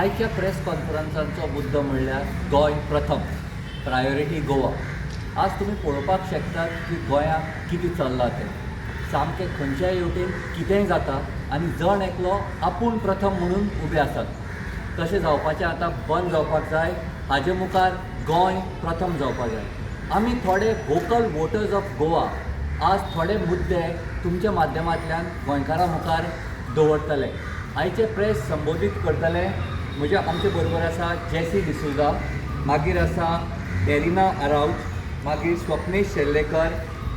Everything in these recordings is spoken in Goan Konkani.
आयच्या प्रेस कॉन्फरन्साचो मुद्दो म्हणल्यार गोंय प्रथम, प्रायोरिटी गोवा. आज तुमी पळोवपाक शकतात की गोंयांत कितें चल्लां तें. सामकें खंयच्याय हेवटेन कितेंय जाता आनी जण एकलो आपूण प्रथम म्हणून उबे आसात. तशें जावपाचें आतां बंद जावपाक जाय. हाजे मुखार गोंय प्रथम जावपाक जाय. आमी थोडे वोकल वोटर्स ऑफ गोवा आज थोडे मुद्दे तुमच्या माध्यमांतल्यान गोंयकारां मुखार दवरतले. आयचे प्रेस संबोधीत करतले म्हज्या आमचे बरोबर आसा जेसी डिसोजा, मागीर आसा डेरिना आरावज, मागीर स्वप्नेश शेल्लेकर,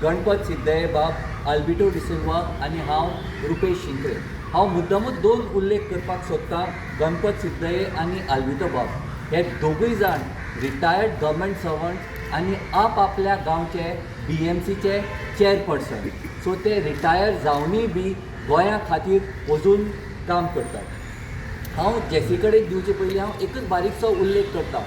गणपत सिद्दये बाब, आल्बिटो डिसिल्वा आनी हांव रुपेश शिंक्रे. हांव मुद्दामूच दोन उल्लेख करपाक सोदतां, गणपत सिद्दये आनी आल्बिटो बाब. हे दोगूय जाण रिटायर्ड गव्हर्मेंट सर्वंट आनी आप आपल्या गांवचे BMCचे चेअरपर्सन. सो ते रिटायर जावनूय बी गोंया खातीर अजून काम करतात. हांव जेसी कडेन दिवचे पयलीं हांव एकच बारीकसो उल्लेख करता.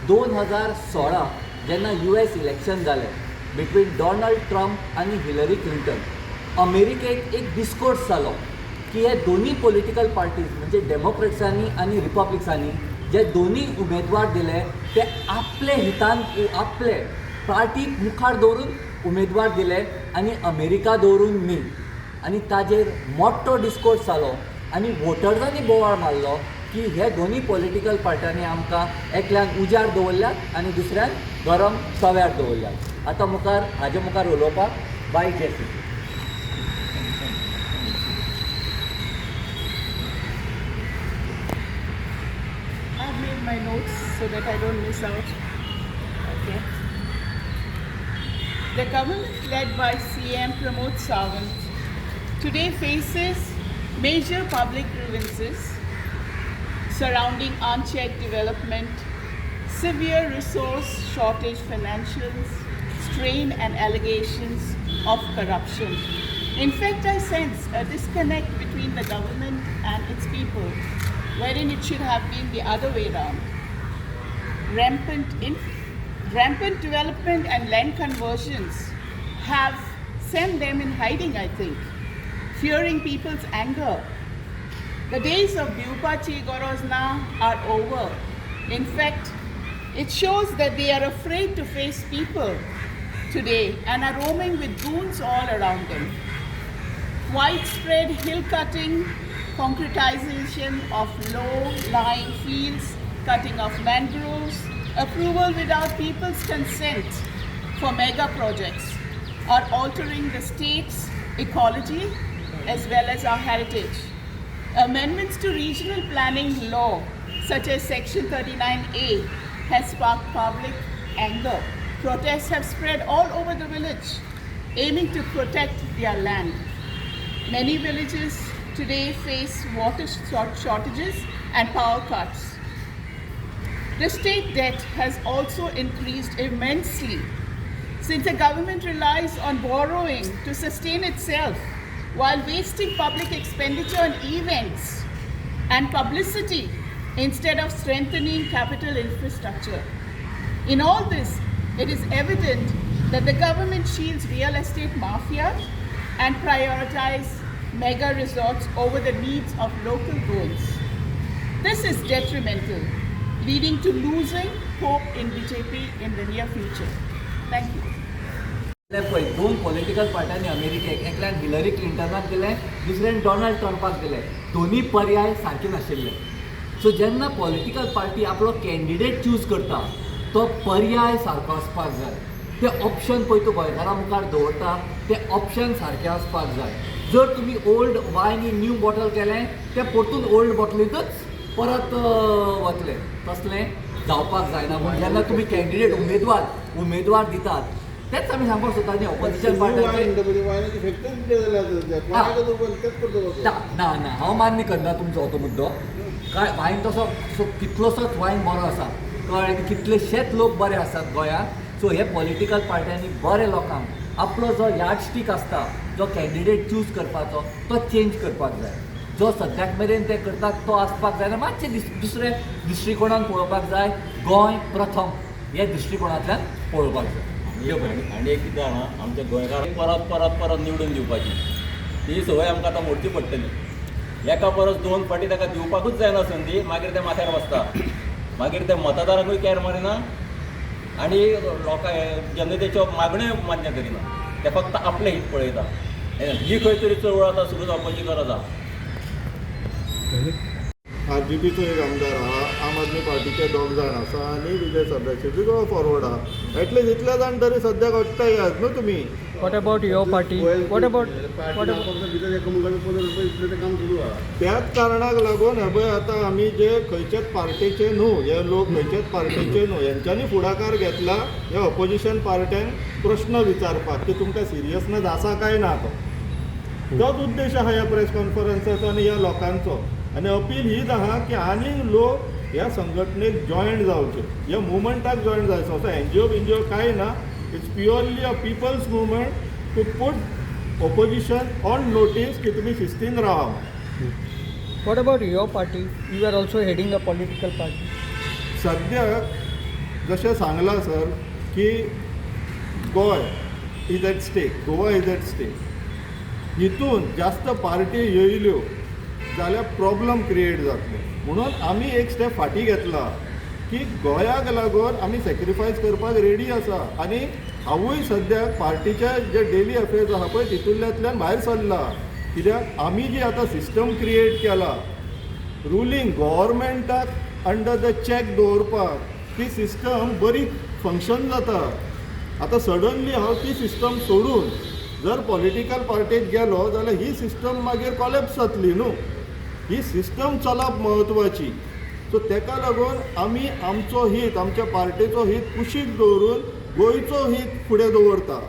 2016 जेन्ना US election जालें बिटवीन डोनाल्ड ट्रम्प आनी हिलरी क्लिंटन, अमेरिकेक एक डिस्कोर्स जालो की हे दोनूय पॉलिटिकल पार्टीज म्हणजे डेमोक्रेट्सांनी आनी रिपब्लिक्सांनी जे दोनूय उमेदवार दिले ते आपले हितान आपले पार्टीक मुखार दवरून उमेदवार दिले आनी अमेरिका दवरून न्ही. आनी ताजेर मोठो डिस्कोर्स जालो आनी वोटर्सांनी बोवाळ मारलो की हे दोनूय पॉलिटिकल पार्ट्यांनी आमकां एकल्यान उजार दवरल्यात आनी दुसऱ्यान गरम तव्यार दवरल्यात. आतां मुखार हाजे मुखार उलोवपाक बाय JC. I've made my notes so that I don't miss out. Okay. The government led by CM Pramod Sawant today faces major public grievances surrounding unchecked development, severe resource shortage, financial strain, and allegations of corruption. In fact, I sense a disconnect between the government and its people, wherein it should have been the other way round. Rampant development and land conversions have sent them in hiding, I think, fearing people's anger. The days of Bhiupachi Goroj na are over. In fact, it shows that they are afraid to face people today and are roaming with goons all around them. Widespread hill cutting, concretization of low-lying fields, cutting of mangroves, approval without people's consent for mega projects are altering the state's ecology as well as our heritage. Amendments to regional planning law, such as Section 39A, has sparked public anger. Protests have spread all over the village, aiming to protect their land. Many villages today face water shortages and power cuts. The state debt has also increased immensely since the government relies on borrowing to sustain itself while wasting public expenditure on events and publicity instead of strengthening capital infrastructure. In all this, it is evident that the government shields real estate mafia and prioritize mega resorts over the needs of local Goans. This is detrimental, leading to losing hope in BJP in the near future. Thank you. पळय दोन पॉलिटिकल पार्ट्यांनी अमेरिकेक एकल्यान हिलरी क्लिंटनाक दिलें, दुसऱ्यान डोनाल्ड ट्रंपाक दिलें. दोनूय पर्याय सारके नाशिल्ले. सो जेन्ना पॉलिटिकल पार्टी आपलो कॅन्डिडेट चूज करता तो पर्याय सारको आसपाक जाय. ते ऑप्शन पळय तूं गोंयकारां मुखार दवरता ते ऑप्शन सारके आसपाक जाय. जर तुमी old wine in new bottle केलें तें परतून ओल्ड बॉटलींतच परत वतलें. तसलें जावपाक जायना. पूण जेन्ना तुमी कॅन्डिडेट उमेदवार दितात तेच आमी सांगपाक सोदता न्ही ऑपोजिशन पार्ट्यांचे. ना ना हांव मान्य करना तुमचो तो मुद्दो. काय वायन तसो कितलोसोच वायन बरो आसा, कळ्ळें? कितलेशेच लोक बरे आसात गोंयांत. सो हे पॉलिटिकल पार्ट्यांनी बरे लोकांक आपलो जो यार्डस्टीक आसता जो कॅन्डिडेट चूज करपाचो तो चेंज करपाक जाय. जो सद्याक मेरेन ते करतात तो आसपाक जायना. मातशें दुसरे दृश्टिकोणान पळोवपाक जाय. गोंय प्रथम हे दृश्टिकोणांतल्यान पळोवपाक जाय. आनी एक कितें जाणा, आमच्या गोंयकारांक परत परत परत निवडून दिवपाची ती संवय आमकां आतां मोडची पडटली. एका परस दोन फावटी ताका दिवपाकूच जायना संदी. मागीर ते माथ्यार बसता, मागीर ते मतदारांकूय कॅर मारिना आनी लोकां जनतेच्यो मागण्योय मान्य करिना. ते फक्त आपलें हित पळयता. ही खंय तरी चळवळ आतां सुरू जावपाची गरज आसा. आरजीपीचो एक आमदार आहा, आम आदमी पार्टीचे दोग जाण आसा आनी विजय सरदेसाय गोवा फॉरवर्ड आहा. एटलीस्ट इतले जाण तरी सद्याक एकठांय येयात न्हू तुमी. What about your party? What about त्याच कारणाक लागून हे पळय, आतां आमी जे खंयच्याच पार्टेचे न्हू, हे लोक खंयच्याच पार्टेचे न्हू, हेंच्यांनी फुडाकार घेतला हे ऑपोजिशन पार्ट्यांक प्रश्न विचारपाक की तुमकां सिरियसनेस आसा काय ना. तो तोच उद्देश आहा ह्या प्रेस कॉन्फरन्साचो आनी ह्या लोकांचो. आनी अपील हीच आहा की आनीक लोक ह्या संघटनेक जॉयन जावचे, ह्या मुवमेंटाक जॉयन जावचो. असो एनजीओ बिनजीओ कांय ना. It's purely a people's movement to put opposition on notice की तुमी शिस्तीन रावा. What about your party? You are also heading a political party. सद्याक जशें सांगलां सर की Goa is at stake, Goa is at stake. हितून जास्त पार्टी येयल्यो जाल्यार प्रॉब्लम क्रिएट जातले, म्हणून आमी एक स्टेप फाटीं घेतला की गोंयाक लागून आमी सॅक्रिफायस करपाक रेडी आसा. आनी हांवूय सद्याक पार्टीचे जे डेली अफेर्स आहा पळय तितूंतल्यान भायर सरला, कित्याक आमी जी आतां सिस्टम क्रिएट केला रुलींग गव्हर्मेंटाक अंडर the check दवरपाक, ती सिस्टम बरी फंक्शन जाता. आतां सडनली हांव ती सिस्टम सोडून जर पॉलिटिकल पार्टीत गेलो जाल्यार ही सिस्टम मागीर कॉलेप्स जातली न्हू. ही सिस्टम चलप म्हत्वाची. सो तेका लागून आमी आमचो हीत, आमच्या पार्टेचो हीत कुशीक दवरून गोंयचो हीत फुडें दवरता.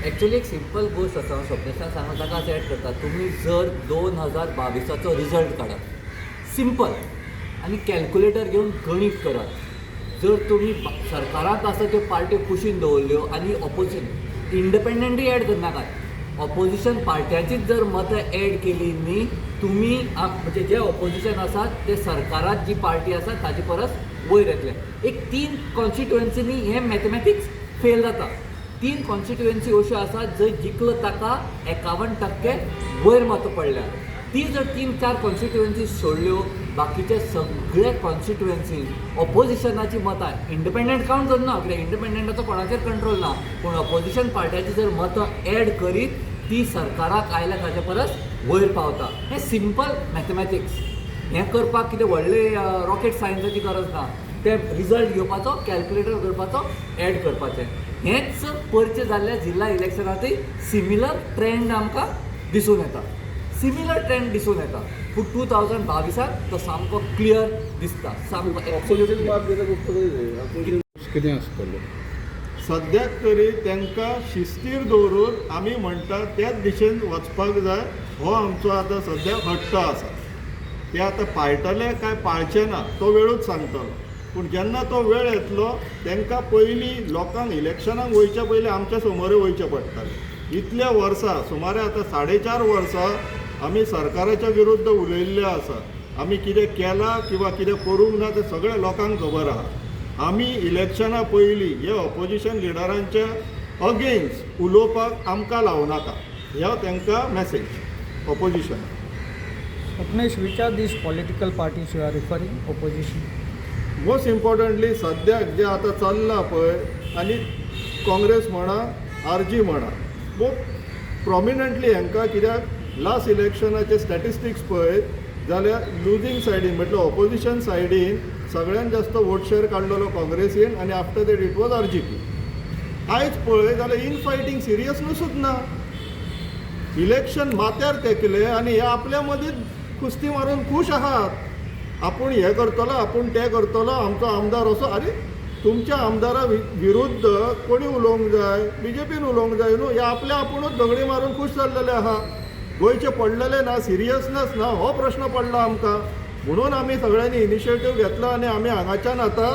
एक्चुअली एक सिंपल गोश्ट आसा, हांव स्वप्नेशान सांगला ताकाच एड करता. तुमी जर 2022चो रिजल्ट काडात सिंपल आनी कॅल्कुलेटर घेवन गणीत करात, जर तुमी सरकारांत आसा त्यो पार्ट्यो कुशीन दवरल्यो आनी ऑपोजिशन इंडिपेंडंटूय एड करनाकात, ऑपोजिशन पार्ट्यांचीच जर मतां एड केली न्ही तुमी, म्हणजे जे ऑपोजिशन आसा ते सरकारांत जी पार्टी आसा ताजे परस वयर येतले. एक तीन कॉन्स्टिट्युएन्सीनी हें मॅथमॅटिक्स फेल जाता. तीन कॉन्स्टिट्युएन्सी अश्यो आसात जंय जिखलो ताका 51% वयर मतां पडल्या. ती जर तीन चार कॉन्स्टिट्युएन्सी सोडल्यो, बाकीचे सगळे कॉन्स्टिट्युएन्सी ऑपोजिशनाची मतां इंडिपेंडंट कावंट करना, कित्याक इंडिपेंडंटाचो कोणाचेर कंट्रोल ना, पूण ऑपोजिशन पार्ट्याची जर मतां एड करीत ती सरकाराक आयल्या ताचे परस वयर पावता. हें सिंपल मॅथमॅटिक्स. हें करपाक कितें व्हडलें रॉकेट सायन्साची गरज ना. ते रिजल्ट घेवपाचो, कॅल्क्युलेटर करपाचो, एड करपाचें. हेंच परचे जाल्ल्या जिल्ला इलेक्शनांतूय सिमिलर ट्रेंड आमकां दिसून येता, सिमिलर ट्रेंड दिसून येता. पूण 2022 तो सामको क्लियर दिसता, सामको absolutely. कितें आसतलें? सद्याक तरी तांकां शिस्तीर दवरून आमी म्हणटा त्याच दिशेन वचपाक जाय, हो आमचो आतां सद्याक हट्ट आसा. ते आतां पाळटले काय पाळचे ना तो वेळूच सांगतलो, पूण जेन्ना तो वेळ येतलो तांकां पयलीं लोकांक इलेक्शनाक वयच्या पयलीं आमच्या समोर वयचें पडटलें. इतल्या वर्सां सुमारे आतां 4.5 वर्सां आमी सरकाराच्या विरुद्ध उलयल्ले आसा. आमी कितें केलां किंवा कितें करूंक ना तें सगळें लोकांक खबर आहा. आमी इलेक्शना पयलीं हे ऑपोजिशन लिडरांच्या अगेन्स्ट उलोवपाक आमकां लावनाका, ह्या तांकां message opposition. Sapnesh, which are these political parties you are referring? Opposition. Most importantly सद्याक जें आतां चल्लां पळय, आनी काँग्रेस म्हणा, आरजी म्हणा, खूब प्रोमिनंटली हांकां, कित्याक लास्ट इलेक्शनाचे स्टॅटिस्टिक्स पळयत जाल्यार लुजींग सायडीन म्हटल्यार ऑपोजिशन सायडीन सगळ्यात जास्त वोट शेअर काडलेलो काँग्रेसीन आनी after that it was RGP. आयज पळयत जाल्यार इन फायटींग सिरियसनसूच ना. इलेक्शन माथ्यार तेकले आनी हे आपल्या मदींच कुस्ती मारून खूश आहात. आपूण हें करतलो, आपूण तें करतलो, आमचो आमदार असो. आरे, तुमच्या आमदारा विरुद्ध कोणी उलोवंक जाय? बीजेपीन उलोवंक जाय न्हू. हे आपल्या आपुणूच झगडी मारून खूश जाल्लेले आहा. गोंयचें पडलेलें ना, सिरियसनेस ना, हो प्रश्न पडला आमकां. म्हणून आमी सगळ्यांनी इनिशिएटीव घेतला आनी आमी हांगाच्यान आतां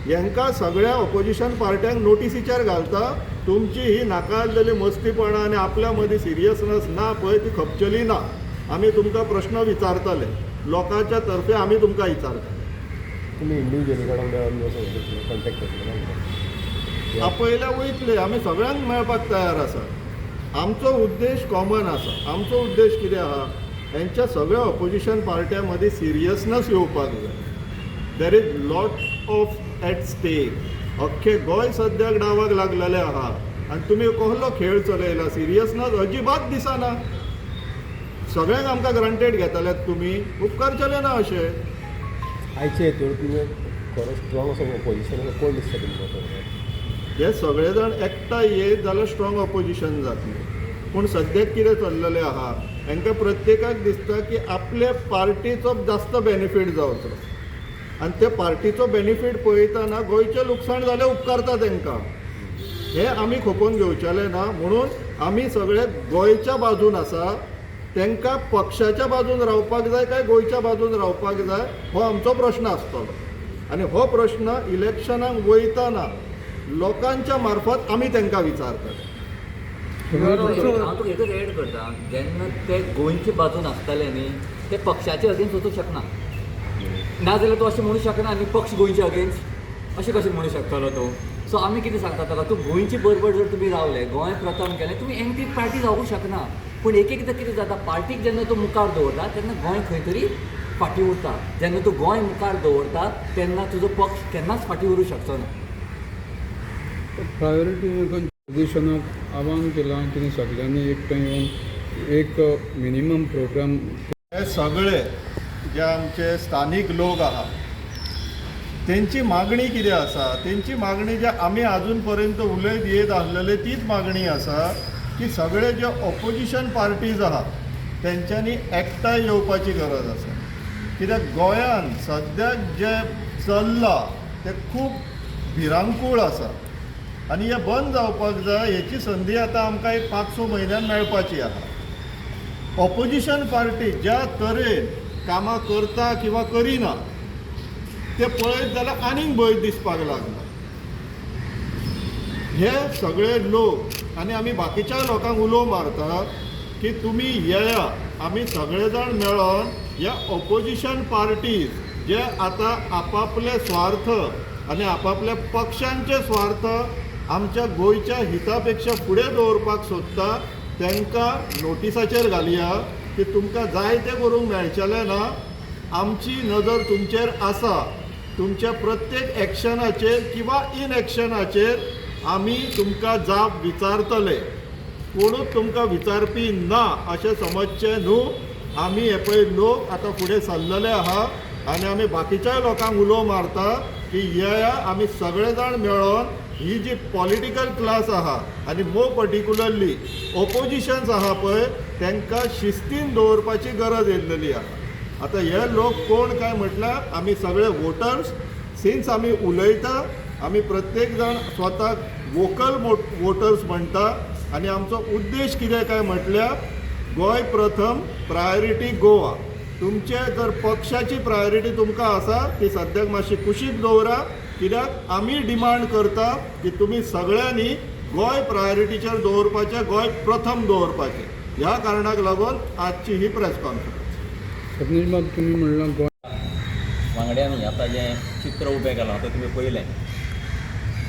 हेंकां सगळ्या ऑपोजिशन पार्ट्यांक नोटिसीचेर घालता, तुमची ही नाका जाल्ली मस्तीपणां आनी आपल्या मदीं सिरियसनेस ना पळय ती खपचली ना. आमी तुमकां प्रश्न विचारतले, लोकांच्या तर्फे आमी तुमकां विचारतले. तुमी इंडिविज्युअली कोणाक मेळोन असो कॉन्टॅक्ट करतले? आपयल्या वयतले, आमी सगळ्यांक मेळपाक तयार आसा. आमचो उद्देश कॉमन आसा. आमचो उद्देश कितें आहा? हेंच्या सगळ्या ऑपोजिशन पार्ट्यां मदीं सिरियसनस येवपाक जाय. There is lot of at stake. अख्खें गोंय सद्याक डावाक लागलेलें आहा आनी तुमी कहलो खेळ चलयला, सिरियसनस अजिबात दिसना. सगळ्यांक आमकां ग्रांटेड घेताल्यात तुमी, उपकारचेलें ना अशें. आयचे हेतूर तुमी खरो स्ट्रॉंग असो ऑपोजिशन कोण दिसता तुमकां खरो? हे सगळे जाण एकठांय येयत जाल्यार स्ट्रॉंग ऑपोजिशन जातलें. पूण सद्याक कितें चल्लेलें आहा, हांकां प्रत्येकाक दिसता की आपले पार्टीचो जास्त बेनिफीट जावचो आनी ते पार्टीचो बेनिफीट पळयतना गोंयचें लुकसाण जाल्यार उपकारता तांकां. हें आमी खपोवन घेवचेलें ना. म्हणून आमी सगळे गोंयच्या बाजून आसा. तांकां पक्षाच्या बाजून रावपाक जाय काय गोंयच्या बाजून रावपाक जाय हो आमचो प्रश्न आसतलो आनी हो प्रश्न इलेक्शनाक वयतना लोकांच्या मार्फत आमी तांकां विचारतले. हांव तुका एकच एड करता, जेन्ना ते गोंयचे बाजून आसताले न्ही, ते पक्षाचे अगेन्स्ट वचूंक शकना. नाजाल्यार तूं अशें म्हणूं शकना न्ही पक्ष गोंयचे अगेन्स्ट, अशें कशें म्हणूं शकतलो तूं? सो आमी कितें सांगता ताका, तूं गोंयचे बरोबर जर तुमी रावले, गोंय प्रथम केलें, तुमी एंटी पार्टी जावूंक शकना. पूण एक एकदां कितें जाता, पार्टीक जेन्ना तूं मुखार दवरता तेन्ना गोंय खंय तरी फाटीं उरता. जेन्ना तूं गोंय मुखार दवरता तेन्ना तुजो पक्ष केन्नाच फाटीं उरूंक शकचो ना. प्रायोरिटी ऑपोजिशनाक आव्हान केलां की सगल्यांनी एकठांय येवन एक मिनिमम प्रोग्राम हे सगळे जे आमचे स्थानीक लोक आहा तेंची मागणी कितें आसा, तेंची मागणी जे आमी आजून पर्यंत उलयत येत आसलेले तीच मागणी आसा की सगळे जे ऑपोजिशन पार्टीज आहा तेंच्यांनी एकठांय येवपाची गरज आसा. कित्याक गोंयान सद्याक जें चल्लां तें खूब भिरांकूळ आसा आनी हें बंद जावपाक जाय. हेची संदी आतां आमकां एक 5-6 म्हयन्यान मेळपाची आहा. ऑपोजिशन पार्टी ज्या तरेन कामां करता किंवा करिना ते पळयत जाल्यार आनीक भंय दिसपाक लागला. हे सगळे लोक आनी आमी बाकीच्या लोकांक उलो मारता की तुमी येया, आमी सगळे जाण मेळोन ह्या ऑपोजिशन पार्टीज जे आतां आपापले स्वार्थ आनी आपापल्या पक्षांचे स्वार्थ आमच्या गोंयच्या हिता पेक्षा फुडें दवरपाक सोदता तांकां नोटिसाचेर घालया की तुमकां जाय तें करूंक मेळचेलें ना. आमची नदर तुमचेर आसा. तुमच्या प्रत्येक एक्शनाचेर किंवा इनएक्शनाचेर आमी तुमकां जाप विचारतले. कोणूच तुमकां विचारपी ना अशें समजचें न्हू. आमी हे पळय लोक आतां फुडें सरलेले आहा आनी आमी बाकीच्याय लोकांक उलो मारता की येया, आमी सगळे जाण मेळोन ही जी पॉलिटिकल क्लास आहा आनी मोर पर्टिक्युलरली ओपोजिशन्स आहा पळय तांकां शिस्तीन दवरपाची गरज येयल्लेली आहा. आतां हे लोक कोण काय म्हटल्यार आमी सगळे वोटर्स सिन्स आमी उलयता, आमी प्रत्येक जाण स्वताक वोकल वोटर्स म्हणटा आनी आमचो उद्देश कितें काय म्हटल्यार गोंय प्रथम, प्रायोरिटी गोवा. तुमचे जर पक्षाची प्रायोरिटी तुमकां आसा ती सद्याक मातशी कुशीक दवरा, कित्याक आमी डिमांड करता की तुमी सगळ्यांनी गोंय प्रायोरिटीचेर दवरपाचें, गोंय प्रथम दवरपाचें. ह्या कारणाक लागून आजची ही प्रेस कॉन्फरन्स. स्वप्नेश बाब, तुमी म्हणलां गोंय वांगड्यांनी आतां जें चित्र उबें केलां तें तुमी पळयलें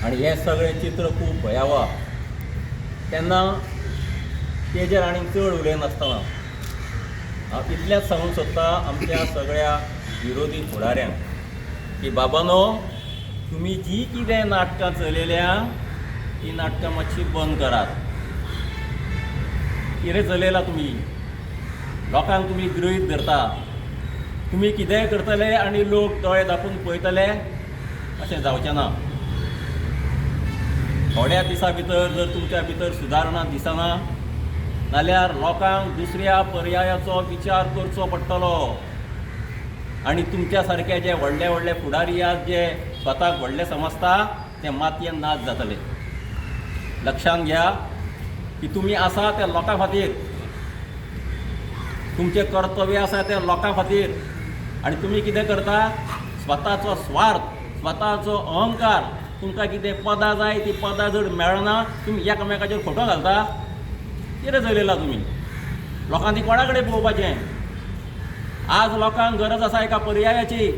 आनी हें सगळें चित्र खूब भयावह. तेन्ना तेजेर आनीक चड उलयनासतना हांव इतलेंच सांगूंक सोदतां आमच्या सगळ्या विरोधी फुडाऱ्यांक की बाबानो, तुमी जी कितें नाटकां चलयल्या ती नाटकां मातशी बंद करात. कितें चलयलां तुमी, लोकांक तुमी गृहीत धरता. तुमी कितेंय करतले आनी लोक दोळे धांपून पळयतले अशें जावचें ना. थोड्या दिसां भितर जर तुमच्या भितर सुदारणा दिसना जाल्यार लोकांक दुसऱ्या पर्यायाचो विचार करचो पडटलो. आनी तुमच्या सारके जे व्हडले व्हडले फुडारी आज जे स्वताक व्हडले समजता ते मातयेन नाच जातले. लक्षांत घ्या की तुमी आसा ते लोकां खातीर, तुमचें कर्तव्य आसा तें लोकां खातीर. आनी तुमी कितें करता, स्वताचो स्वार्थ, स्वताचो अहंकार, तुमकां कितें पदां जाय ती पदां जर मेळना तुमी एकामेकाचेर फोटो घालता. कितें चलयलां तुमी? लोकांनी कोणा कडेन पळोवपाचें? आज लोकांक गरज आसा एका पर्यायाची.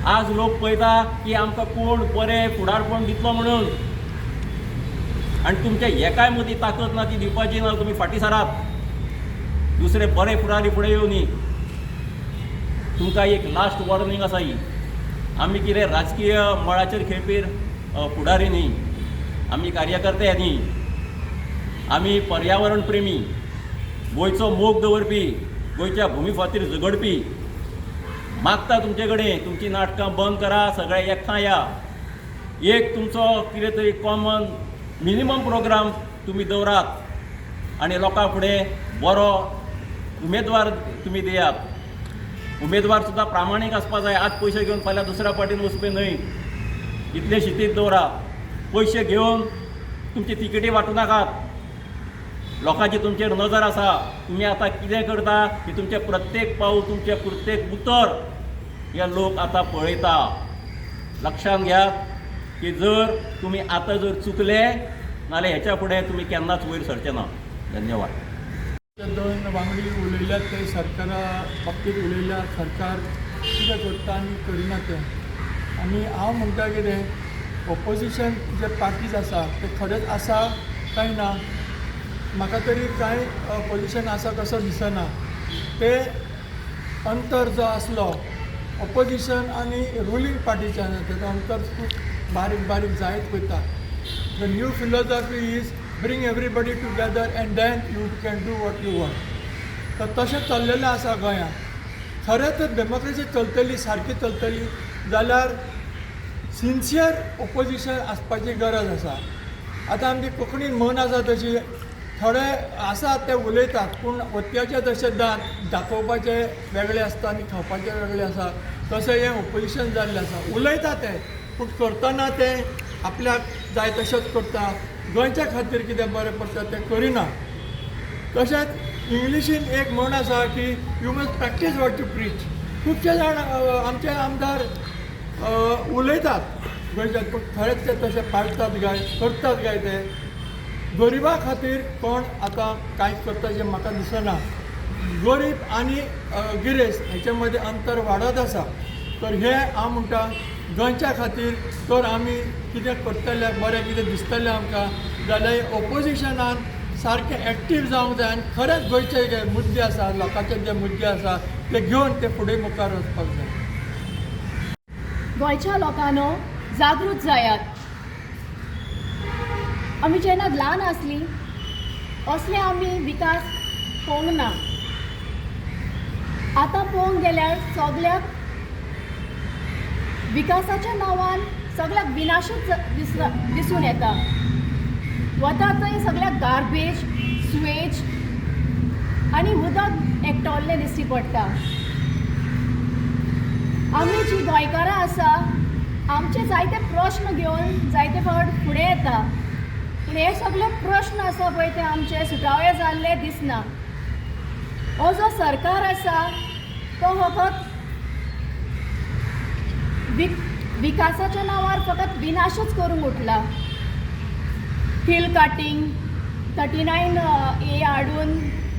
आज लोक पळयता की आमकां कोण बरें फुडारपण दितलो म्हणून, आनी तुमच्या एकाय मदीं ताकद ना ती दिवपाची ना. तुमी फाटीं सरात. दुसरे बरे फुडारी फुडें येवनी. तुमकां एक लास्ट वॉर्निंग आसा ही. आमी कितें राजकीय मळाचेर खेळपी फुडारी न्ही, आमी कार्यकर्ते न्ही, आमी पर्यावरण प्रेमी, गोंयचो मोग दवरपी, गोंयच्या भुमी खातीर झगडपी. मागता तुमचे कडेन, तुमची नाटकां बंद करा, सगळे एकठांय या. एक तुमचो कितें तरी कॉमन मिनिमम प्रोग्राम तुमी दवरात आनी लोकां फुडें बरो उमेदवार तुमी दियात. उमेदवार सुद्दां प्रामाणीक आसपा जाय. आज पयशे घेवन फाल्यां दुसऱ्या पार्टीन वचपी न्हय, इतले शितीद दवरा. पयशे घेवन तुमची तिकेटी वांटू नाकात. लोकांची तुमचेर नजर आसा. तुमी आतां कितें करता की तुमचें प्रत्येक पावल, तुमचें प्रत्येक उतर हे लोक आतां पळयता. लक्षांत घेयात की जर तुमी आतां जर चुकले नाल्यार हेच्या फुडें तुमी केन्नाच वयर सरचे ना. धन्यवाद. ते दोन वांगडी उलयल्यात ते सरकारा बाबतींत उलयल्या, सरकार कितें करता आनी करिना तें. आनी हांव म्हणटा कितें, ओपोजिशन जे पार्टीज आसा ते खरेंच आसा काय ना? म्हाका तरी कांय ओपोजिशन आसा तसो दिसना. ते अंतर जो आसलो ओपोजिशन आनी रुलींग पार्टीच्या, तेजो अंतर खूब बारीक बारीक जायत वयता. The new philosophy is bring everybody together and then you can do what you want. तर तशें चल्लेलें आसा गोंयांत. खरें तर डेमोक्रेसी चलतली, सारकी चलतली जाल्यार सिन्सियर ओपोजिशन आसपाची गरज आसा. आतां आमची कोंकणीन म्हण आसा तशी, थोडे आसात ते उलयतात पूण हतयाचे जशे दांत दाखोवपाचे वेगळे आसता आनी खावपाचे वेगळे आसा, तशें हें ओपोजिशन जाल्लें आसा. उलयता ते पूण करतना ते आपल्याक जाय तशेंच करता. गोंयच्या खातीर कितें बरें पडटा तें करिना. तशेंच इंग्लिशीन एक म्हण आसा की you must practice what you preach. खुबशे जाण आमचे आमदार उलयतात गोंयच्यान, पूण खरेंच ते तशें पाळटात काय, करतात काय ते? गरिबा खातीर कोण आतां कांय करता अशें म्हाका दिसना. गरीब आनी गिरेस्त हेच्या मदीं अंतर वाडत आसा. तर हें हांव म्हणटा, गोंयच्या खातीर तर आमी कितें करतले, बरें कितें दिसतलें आमकां जाल्यार ओपोजिशनान सारकें एक्टीव जावंक जाय आनी खरेंच गोंयचे जे मुद्दे आसा, लोकांचे जे मुद्दे आसा ते घेवन ते फुडें मुखार वचपाक जाय. गोंयच्या लोकांनो, जागृत जायात. आमी जेन्ना ल्हान आसली, असले आमी विकास पळोवंक ना. आतां पळोवंक गेल्यार सगल्याक विकासाच्या नांवान सगल्याक विनाशूच दिसना, दिसून येता. वता थंय सगल्याक गार्बेज, सुवेज आनी उदक एकटवल्लें दिश्टी पडटा. आमी जी गोंयकारां आसा, आमचे जायते प्रश्न घेवन जायते फावट फुडें येता, पूण हे सगळे प्रश्न आसा पळय ते आमचे सुटावे जाल्ले दिसना. हो जो सरकार आसा तो फकत विकासाच्या नांवार फकत विनाशूच करूंक उठला. हिल कार्टींग, 39A हाडून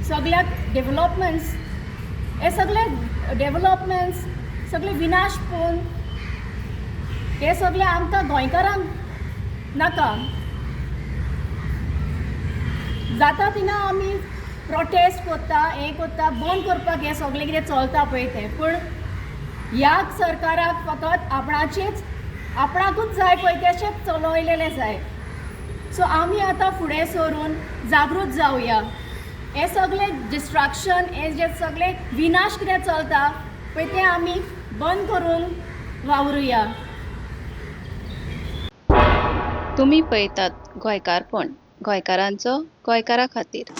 सगळ्याक डेवलपमेंट्स, हे सगळे डेवलपमेंट्स, सगळे विनाश पळोवन हे सगळे आमकां गोंयकारांक नाका जाता. थिंगा आमी प्रोटेस्ट करता, हें करता, बंद करपाक हें सगळें कितें चलता पळय तें. पूण ह्या सरकाराक फकत आपणाचेच, आपणाकूच जाय पळय तशेंच चलयलेलें जाय. सो आमी आतां फुडें सरून जागृत जावया. हें सगळें डिस्ट्रक्शन, हें जें सगळें विनाश कितें चलता पळय तें आमी बंद करून वावरुया. तुमी पळयतात गोंयकारपण, गोंयकारांचो गोंयकारा खातीर.